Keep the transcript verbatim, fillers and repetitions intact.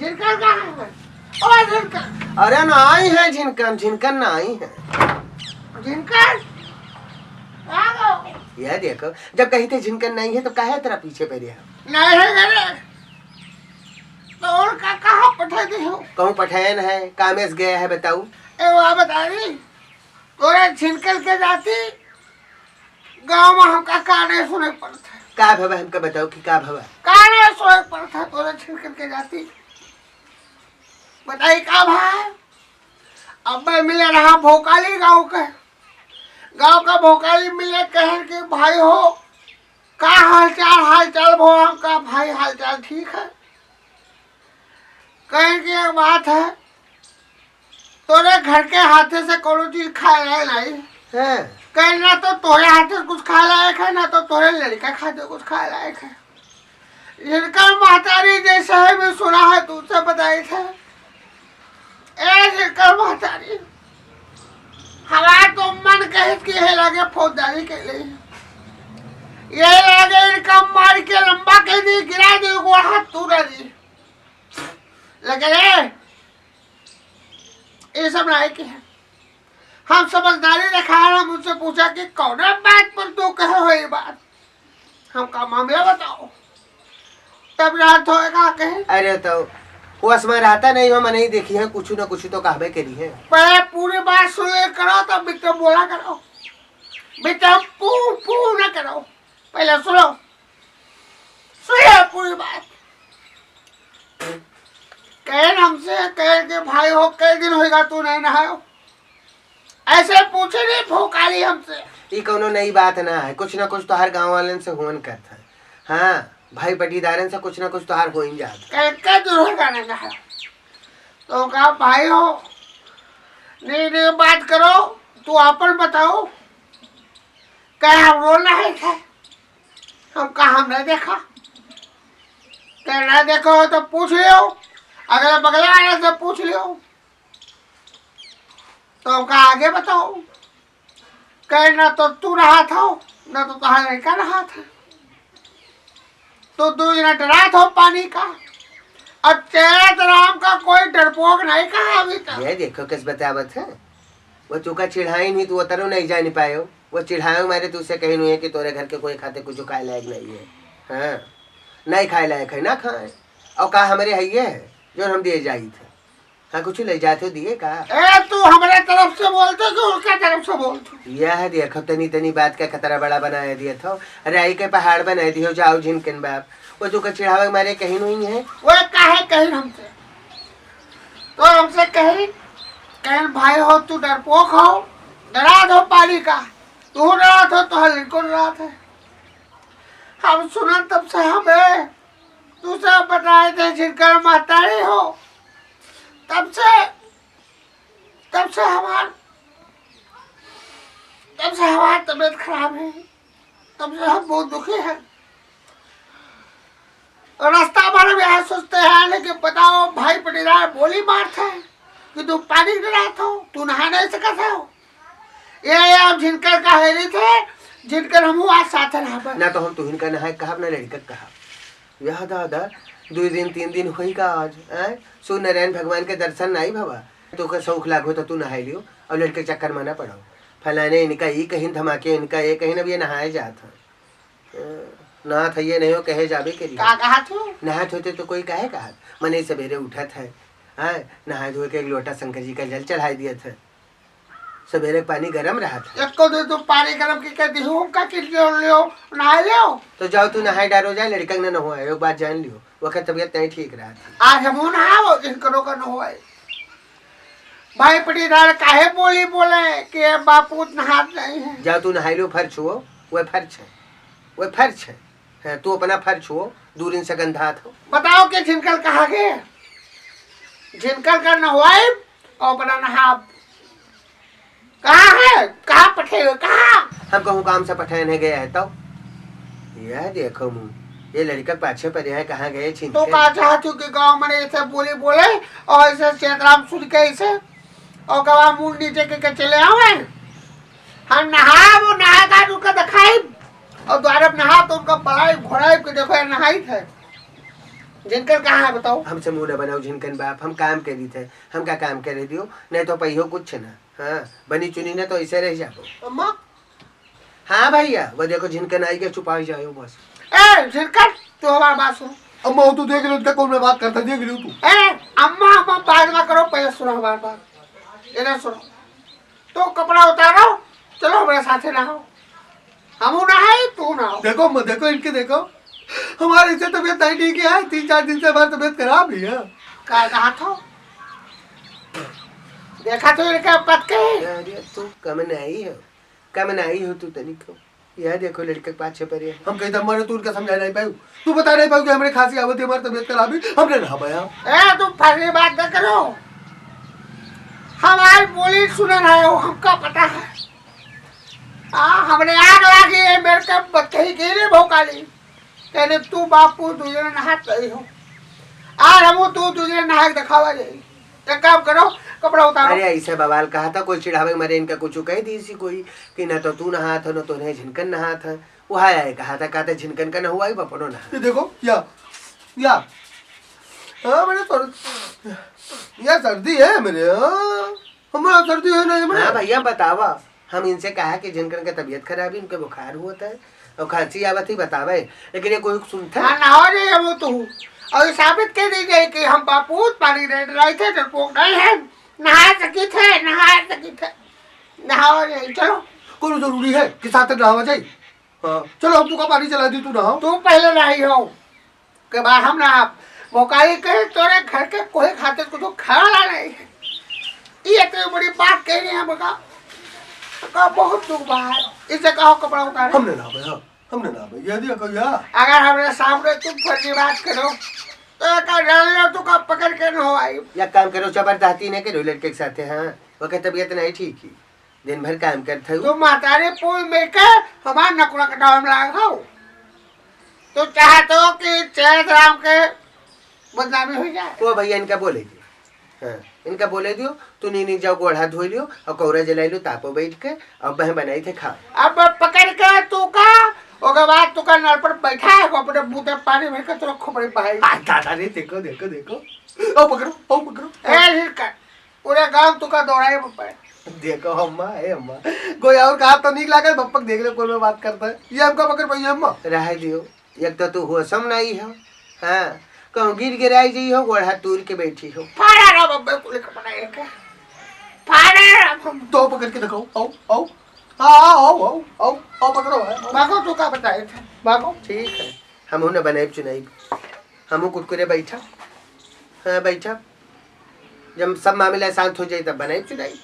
झिनकन कहाँ है? ओ झिनकन। अरे नाहीं है झिनकन, झिनकन नाहीं है। झिनकन? आ गो। यह देखो, जब कही थे झिनकन नाहीं है, तो काहे तेरा पीछे पड़े है? नाहीं है घरे। तो और का, कहाँ पठा दे हो? कहूँ पठायन है, कामेस गया है, बताऊ। ए, वहाँ बता दी। तोरे झिनकन के जाती गाँव में हमका का नहीं सुने पड़त है। का भवा हमका बताओ कि का भवा? का नहीं सुने पड़त है तोरे झिनकन के जाती? बताई का भा? अब मैं मिले रहा भोकाली गाँव के, गाँव का भोकाली मिले, कहन कि भाई हो, का हाल चाल? हाल चाल भो, हमका भाई हाल चाल ठीक है। कहन कि एक बात है, तोरे घर के हाथे से कोनो चीज खाए लायक नहीं। हैं? कहे ना तो तोरे हाथे से कुछ खाए लायक है, ना तो तोरे लड़का खाते कुछ खाए लायक है। इनका महतारी जैसे है, मैं सुना है, तुझसे बताई थे। ए, इनका महतारी, हमार तो मन कहित कि हे लगे फौजदारी के लिए, ये लगे इनका मार के लंबा कर दी, गिरा दी, गोड़ हाथ तोड़ दी। लेकिन ए, ये सब नाहीं के है। हम समझदारी रखा है, हम उनसे पूछा कि कौन बात पर तू कहे हो ये बात, हमका मामला बताओ। तब रात होए का कहे। अरे तो वो असमा रहता नहीं हो, मनई देखी है, कुछ ना कुछ तो कहबे करी है। पहले पूरी बात सुन ले करो, तब बिट्टम बोला करो, बिट्टम पू पू ना करो, पहले सुनो। सुनिए पूरी बात। कहन हमसे, कहन के भाई हो, कई दिन होइगा तू नहीं नहायो? ऐसे पूछे नहीं भोकाली हमसे। ई कौनो नई बात ना है, कुछ ना कुछ तोहार गाँव वालन से होन करत है। हाँ, भाई पटीदारन से कुछ ना कुछ तोहार होइन जात। कई, कई दिन होइगा नहीं नहायो? तो कहा भाई हो, नहीं, नहीं बात करो, तू आपन बताओ। कहे हम रोल नहीं थे, हमका हम नहीं देखा। तो नहीं देखो हो तो पूछ लियो, अगले बगले वाले से पूछ लियो। तो हमका आगे बताओ। कहे ना तो तू रहा था, ना तो तोहार लड़का रहा था। तो दू जना डरात हो पानी का। अब चेत राम का कोई डरपोक नहीं कहा अभी तक। ये देखो किस बतावत है, वो चूका चिढ़ाई नहीं, तू उतरो नहीं जान पायो। वो चिढ़ाए मारे तू से कही नहीं है कि तोरे घर के कोई खाते कुछ खाए लायक नहीं है। हाँ, नहीं खाए लायक है, ना खाए। और का हमरे है ये है, जो हम दिए जाई थे। हाँ, कुछ ले जाते हो दिए का? ए, तू हमरे तरफ से बोलते कि उनके तरफ से बोलते? यह देखो, तनी तनी बात का खतरा बड़ा बनाए दिए थो। अरे, आई के पहाड़ बनाए दियो, जाओ झिनकन बाप। वो तू का चिढ़ावे मारे कही नहीं है। वो काहे कही हमसे? तो हमसे कही, कही, "भाई हो, तू डरपोक हो, डरा दो पानी का, तू डरा दो, तो हल को डरा थे।" हम सुनन तब से हमें तू सब बताए थे झिनकर महतारी हो, तब से, तब से हमार, तब से हमार तबीयत खराब है, तब से हम बहुत दुखी हैं। रास्ता भर में यह सोचते हैं, लेकिन बताओ भाई पटीदार बोली मारत है कि तू पानी डरात हो, तू नहा नहीं सकत हो। ये, ये अब झिनकर का हेरी थे, झिनकर हमहू आज साथ रहबे। ना तो हम तुहिन का नहाए कहब, ना लड़का कहब। यह दादा, दुई दिन, तीन दिन होई का आज, हैं? सूर्य नारायण भगवान के दर्शन नाई भवा। तो का शौक लागो तो तू नहाई लियो, और लड़के के चक्कर में ना पड़ो। फलाने इनका ई कहिन, धमाके इनका ये कहिन, अब ये नहाए जात हैं। अ, नहात है ये नहीं हो, कहे जाबे के लिए। का कहा तू? नहात होते तो कोई काहे कहत? मने सवेरे उठत है, हाँ, नहाए धोए के एक लोटा शंकर जी का जल चढ़ाई दियत है। सवेरे पानी गरम रहत है। एको दो तो पानी गरम की कह दिहु, उनका कि लियो, लियो, नहा लियो। तो जाओ तू नहाए डारो जाए, लड़का के ना नहवाए, एक बात जान लियो, वक्त तबीयत नहीं ठीक रहत है। आज हमहू नहाओ, जिनकरो का नहवाए। भाई पटीदार काहे बोली बोले कि ये बापूत नहात नहीं है? जाओ तू नहाई लो, फर्ज हुओ, वह फर्ज है, वह फर्ज है। हैं, तू अपना फर्ज हुओ, दूरिन से गंधात हो। बताओ कि झिनकर कहाँ गए? झिनकर का नहवाइब और अपना नहाब। कहाँ है? कहाँ पठे हो? कहाँ? हम कहूँ काम से पठे नहीं गए है तो? यह देखो मुँह, ये लड़का पाछे पड़े हैं, कहाँ गए छिन तू के? का चाहत हो कि गाँव में ऐसे बोली बोले और ऐसे चेतराम सुन के ऐसे और गवा मुंह नीचे के, के चले आवे? हम नहाब, वो नहा का उनका दिखाइब और द्वारब नहा तो उनका बलाई घोड़ाइब के देखो ये नहाई थे। झिनकन कहाँ है बताओ? हमसे मुंह न बनाओ झिनकन बाप, हम काम करी थे, हमका काम करे दियो, नहीं तो पहियो कुछ ना। हाँ, बनी चुनी ना तो ऐसे रह जाबो। अम्मा। हाँ भैया, वो देखो झिनकन आई के चुपा जाओ बस। ए झिनकन, तू हमार बात सुन। अम्मा, वो तू देख लो, इनका कौन में बात करता है, देख लो तू। ए अम्मा, अम्मा बात ना करो, पहले सुनो हमार बात। इधर सुनो, तो कपड़ा उतारो, चलो हमारे साथे नहाओ। हमू नहाई, तू नहाओ। देखो अम्मा, देखो इनके, देखो हमारे इसे तबीयत नहीं ठीक है, तीन चार दिन से हमारी तबीयत खराब ही है। का कहा था? देखा तो इनके पत के। अरे तू कम नहीं हो, कम नहीं हो तू तनिको। यह देखो लड़के के पाछे पड़े हैं। हम कही था मरे तू उनका समझा नहीं पाऊ, तू बता नहीं पाऊ कि हमरे खांसी आवत है, हमारी तबीयत खराब है, हमने नहा पाया। ए तू फर्जी बात न करो, हमारी बोली सुने रहे हो, हमका पता है। आ, हमने आग लागी है, मेरे के बतही के लिए भौकाली। कहने तू बापू दू जने नहात रही हो, आ हमू तू दू जने नहा के दिखावा जाई। एक काम करो, कपड़ा उतारो। अरे ऐसे बवाल कहा था, कोई चिढ़ावे मरे इनका कुछ कह दी इसी कोई कि ना तो तू नहात हो, ना तो उन्हें झिनकन नहात है। वो हाय आए कहा था, कहते झिनकन का न हुआ ही बपनो ना। ये देखो, या, या। हाँ, मेरे सर-, या सर्दी है मेरे, हाँ। हमारा सर्दी है ना, ये मेरे। हाँ भैया, बतावा। हम इनसे कहा कि झिनकन का तबीयत खराब है, उनके बुखार हुआ था और खांसी आवत ही, बतावे। लेकिन ये कोई सुनता? हाँ, ना हो रे, वो तो। और ये साबित कर दी जाए कि हम बापूत पानी रेड रहे थे, डरपोक नहीं है। नहा सकी थे, नहा सकी थे। नहाओ रे, चलो। कौन जरूरी है कि साथ नहावा जाए? हाँ, चलो, हम तुका पानी चला दी, तू नहाओ। तू पहले नहाई हो, के बाद हम नहाब। भोकाई के तोरे घर के कोई खातिर कुछ खाला नहीं है। ये इतनी बड़ी बात कह रही है, बका, का बहुत दुख बा है। इसे कहो कपड़ा उतारे। हमने नहाबे, हाँ, हमने नहाबे। ये दिया कहो या। अगर हमरे सामने तुम फर्जी बात करो, तो का डाल लो, तुका पकड़ के न हो आई। या काम करो, जबरदस्ती नहीं करो लड़के के साथ, हाँ, ओके तबीयत नहीं ठीक ही। दिन भर काम करत हऊ। तू महतारी पूत मिलके हमार नकुरा कटावे में लाग हऊ। तू चाहत हो कि चैत राम के बदनामी हो जाए? ओ भैया, इनका बोले दियो। हाँ, इनका बोले दियो, तू नीनी जाओ, गोड़ हाथ धोई लियो और कौरा जलाई लियो, तापो बैठ के और बह बनाई थे खाओ। अब पकड़ के तू का, ओकर बाद तू का नल पर बैठा है, अपने मुंह पे पानी भर के तोरा खोपड़ी बहाई। आ, दादा रे, देखो, देखो, देखो। आओ पकड़ो, आओ पकड़ो। ए, हिलकर। पूरे गांव तुका दौड़ाए बप्पा। देखो अम्मा, ए अम्मा, कोई और कहा तो नहीं लागे, बप्पक देख ले कौन में बात करता है। ये हमका पकड़ पाइए अम्मा। रह दियो, एक तो तू होशम नहीं हो, हाँ, कहूँ गिर गिराई जी हो, गोड़ हाथ तूर के बैठी हो। फाड़ा रहा बप्पा, कुल कपड़ा एक। फाड़ा रहा हम। तो पकड़ के दिखाओ, आओ, आओ। हाँ, हाँ, आओ, आओ, आओ, आओ, पकड़ो, आओ। भागो, तू का बताए थे, भागो। ठीक है, हमहू न बनाइब चुनाइब, हमहू कुटकुरे बैठा। हाँ, बैठा। जब सब मामला शांत हो जाए, तब बनाई चुनाई।